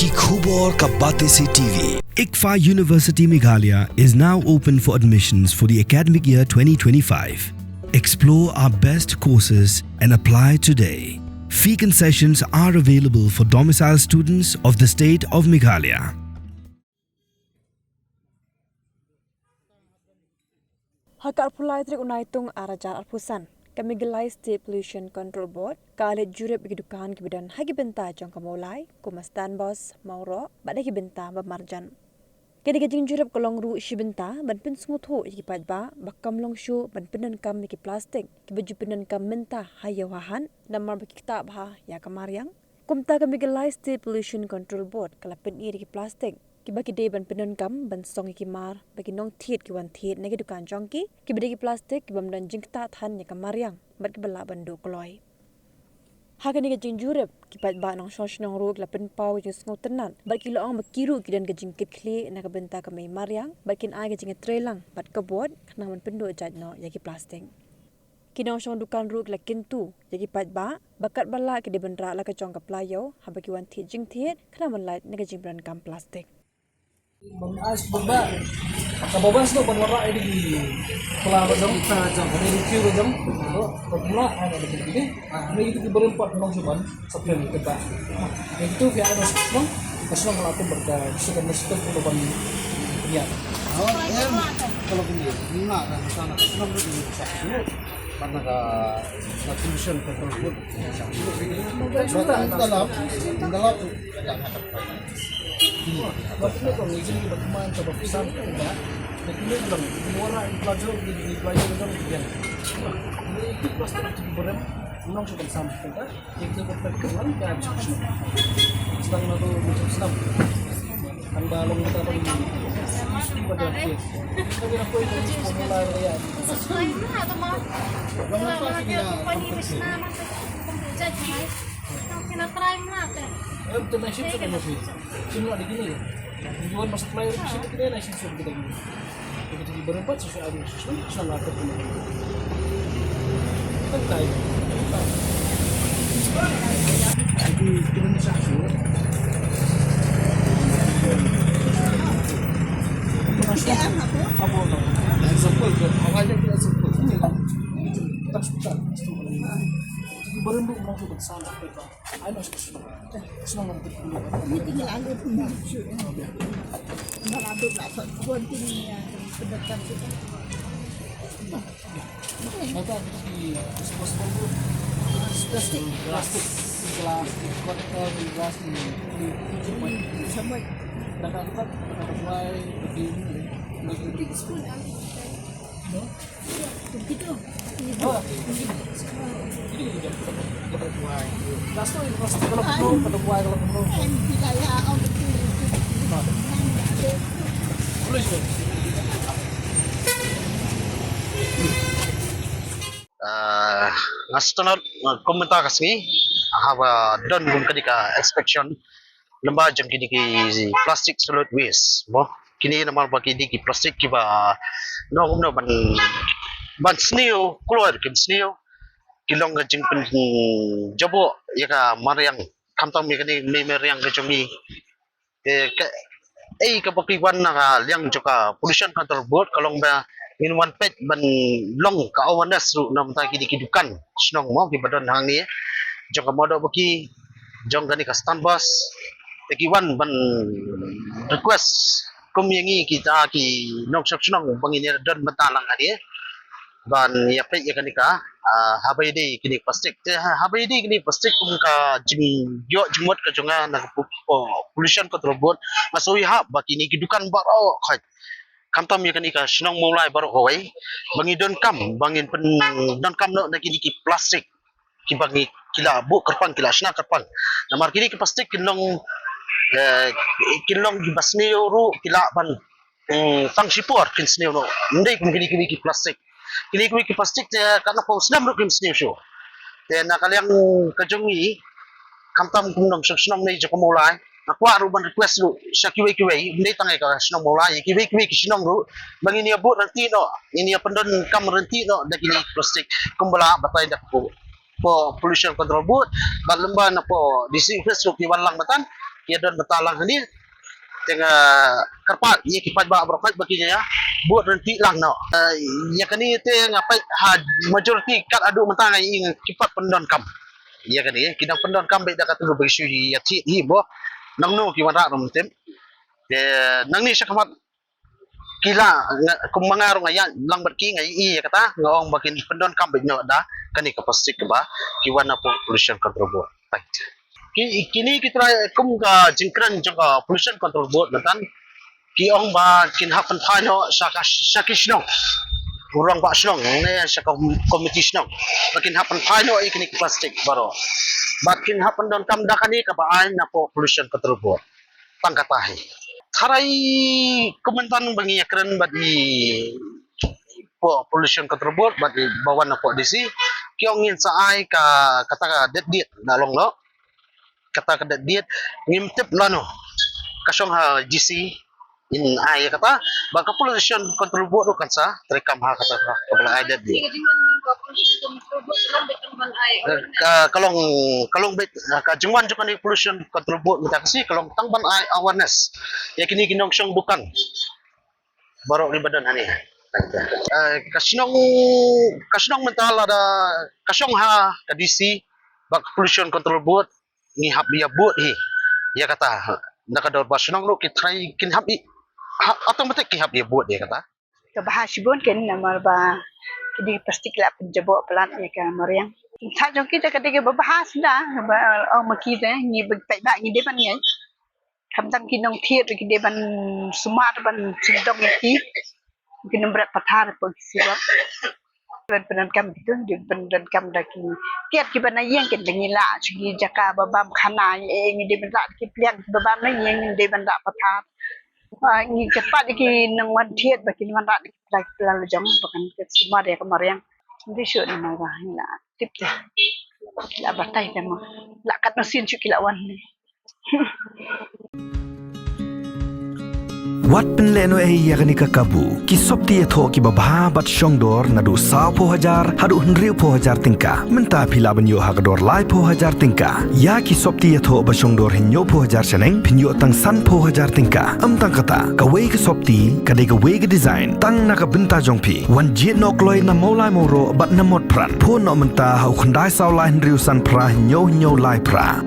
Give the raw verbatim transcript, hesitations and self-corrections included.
Khubor ka Batesi T V. ICFAI University Meghalaya is now open for admissions for the academic year twenty twenty-five. Explore our best courses and apply today. Fee concessions are available for domicile students of the state of Meghalaya. Ha ka arphew lai tarik u Naitung ar hajar arphew san, ka Meghalaya State Pollution Control Board ka la leit jurip ïa ki dukan kiba don ha ki bynta jong ka Mawlai, kum Stanbos, Mawroh bad ha ki bynta ba marjan. Kane ka jingjurip ka long ruh shi bynta ban pynsngewthuh ïa ki paidbah ba kam long shuh ban pyndonkam ïa ki plastik kiba ju pyndonkam mynta ha ïew ha hat, namar ba ki ktah bha ïa ka mariang. Kumta ka Meghalaya State Pollution Control Board ka la pyni ruh ki plastik kiba ki dei ban pyndonkam ban song ïa ki mar ba ki nongthied ki wan thied na ki dukan jong ki, kiba dei ki plastik ki bym don jingktah than ïa ka mariang bad kiba lah ban duh kloi. Ha kane ka jingjurip, ki paidbah nongshong shnong ruh ki la pynpaw ïa ka jingsngewtynnad bad ki la ong ba ki ruh ki don ka jingkitkhlieh na ka bynta ka mei mariang bad kin ai ka jingïatreilang bad ka board khnang ban pynduh jait noh ïa ki plastik. Ki nongshong dukan ruh ki la kyntu ïa ki paidbah ba katba lah ki dei ban rah la ka jong ka pla ïew haba ki wan thied jingthied khnang ban lait na ka jingpyndonkam plastik. Ban ai shuh ban ba ka ba ban shuh ban wanrah ïa ki pla ba jong ka jong ka ri ki ba jong ka pla ai na ki ni. Ah, ni ki barim pat nong shuh ban sa pyn ki ba. Ni tu phi ai nong shuh ka shuh ka la tu ban ka shuh ka mesti tu ban ya. Oh, em, kalau punya ni nak kan sana shuh tu ni sa. Karena ka, ka pollution control board. Dalam, dalam tu. Waktu tu kong izin kita teman coba pesan tu enggak. Jadi ni bilang, orang pelajar di pelajar bilang dia. Ini itu plastik itu berem, menang sudah sampai kita. Itu berkat Tuhan dan sedang lalu macam senang. Kan balong kita pun pada dia. Tapi apa itu mulai ya. Em, tu nasib sudah masih. Semua di sini. Tujuan masuk lain di sini kita nasib sudah kita gini. Jadi berempat sesuai ada sesuai salah satu. Kan lain. Jadi turun satu. Apa? Apa? Example ke? Apa aja kita example. Ini kan. Tak suka. Jadi berempat orang tu salah. Ai, no, no, no. Ni tinggal alut ni. Tinggal alut lah, tak kuat ni, ya, pendekat kita. Ada di disposable tu. Plastik. Plastik. Gelas, kotak, gelas ni. Sama. Dah dapat, dah dapat buai, begini. Lagi di sepuluh. No? Ah, nga sngewthuh, nga komentar ka sngi, haba don kum kane ka inspection lem bad jong kine ki plastic solid waste, mo. Kine namar ba kine ki plastic kiba, no, no, ban, ban sniew kloi, kim sniew, ki long ka jingpynjaboh ïa ka mariang, khamtam ïa kane mei mariang ka jong ngi. Te ka, ei, kaba ki wan na ka liang jong ka Pollution Control Board ka long ba ngin wan peit ban long ka awareness ruh na bynta kine ki dukan shnong, mo, kiba don hangne, jong ka Mawdoh Baki, jong kane ka Stanbos, te ki wan ban request kum ïa ngi kita ki nongshong shnong ba ngin ïa don bynta lang hangne ban ïa peit ïa kane ka, ah, haba ïadei kine plastik. Te ha, haba ïadei kine plastik kum ka jingïoh jingmut ka jong nga na ka pu-, pu-, Pollution Control Board, nga sngew ïahap ba kine ki dukan baroh khoit, khamtam ïa kane ka shnong Mawlai baroh kawei, ba ngi donkam, ba ngin pyndonkam noh na kine ki plastik kiba ngi, ki la buh kyrpang, ki la shna kyrpang. Namar kine ki plastik kin long, eh, kin long kiba sniew ruh, ki lah ban, mm, tang shipor kin sniew noh. Ym dei kum kine kiwei ki plastik. Kine kiwei ki plastik te katno phew snem ruh kim sniew shuh. Te na ka liang ka jong ngi, khamtam kum nongshong shnong ne jong ka Mawlai, nga kwah ruh ban request ruh sha kiwei kiwei, ym dei tang ïa ka shnong Mawlai, ïa kiwei kiwei ki shnong ruh, ba ngin ïa buh rynti noh, ngin ïa pyndonkam rynti noh da kine ki plastik, kumba la batai da ka po-, po-, Pollution Control Board, bad lem bad na po-, D C office ruh ki wan lang bad tang, Ïa don bynta lang hangne. Te nga kyrpad ïa ki paidbah baroh ba kin ïa bud ryntih lang noh. Ïa kane te nga peit ha majority kat haduh mynta nga ïohi ki pat pyndonkam. Ïa kane ki dang pyndonkam beit da katu ba ki shu ïa thied hi mo. Nangno ki wanrah ruh ym tip. Te nangne shakhmat ki la, nga, kum ma nga ruh nga ïaid lang bad ki nga ïohi ïa kata, nga ong ba kin pyndonkam beit noh da kane ka plastik kaba ki wan na pollution control board. Kine ki trai kum ka jingkren jong ka pollution control board mynta ki ong ba kin hap pynphai noh sha ka, sha ki shnong, u rangbah shnong ne sha ka komiti shnong, ba kin hap pynphai noh ïa kine ki plastik baroh, ba kin hap pyndonkam da kane kaba ai na pollution control board. Tang kata hi. Tharai kum mynta ba ngi ïa kren bad i pollution control board bad i ba wan na pdc, ki ong ngin sa ai ka, kata ka date, date da long lo. Kata ka date, date ngim tip lano. Ka shong ha dc in ai kata, ba ka pollution control board ruh kan sa treikam ha kata ka, ka ba la ai date, date. Ka, ka long, ka long beit, ka jingwan jong kane pollution control board mynta ka sngi ka long tang ban ai awareness ïa kine ki nongshong dukan baroh kiba don hangne. Ka shnong, ka shnong mynta lada ka shong ha ka dc bad ka pollution control board, ngi hap ïa bud hi ïa kata. Na ka dorbar shnong ruh ki trai kin hap i, ha, automatic ki hap ïa bud ïa kata. Ka bha shibun ken namar ba ki dei plastik la pynjaboh palat ïa ka mariang. Tha jong kita ka dei ka babha sda ba ong ma kita ngi ba tai ba ngi dei ban ngai. Khamtam ki nongthied ki dei ban sumar ban sumdong ïa ki. Ki nong bret pathar po ki sibak. Ban pyndonkam kitu, dei ban pyndonkam da ki kiad kiba na ïing, kin da ngi lah sha ki jaka ba bam khana, eh, ngi dei ban lah ki pliang kiba bam na ïing, ngi dei ban lah pathar. Ah, ngi kyrpad ïa ki nongwan thied ba kin wan rah da ki pla, ki pla la jong ba kan kat sumar ïa ka mariang. Ngi shu na ma ba ngi lah tip te. Ki lah batai te ma. Lah kat na sien shu ki lah wan ni. Wat pynlehnohei ïa kane ka kabu. Ki sopti ïathoh kiba bha bad shongdor naduh sawphew hajar haduh hynriewphew hajar tyngka. Mynta phi lah ban ïoh ha ka dor laiphew hajar tyngka. Ïa ki sopti ïathoh ba shongdor hynñiewphew hajar shaneng phin ïoh tang sanphew hajar tyngka. Ym tang kata, kawei ka sopti ka dei kawei ka design tang na ka bynta jong phi. Wan jied noh kloi na Mawlai Mawroh bad na Motphran. Phone noh mynta ha u khyndai saw lai hynriew san phra hynñiew hynñiew lai phra.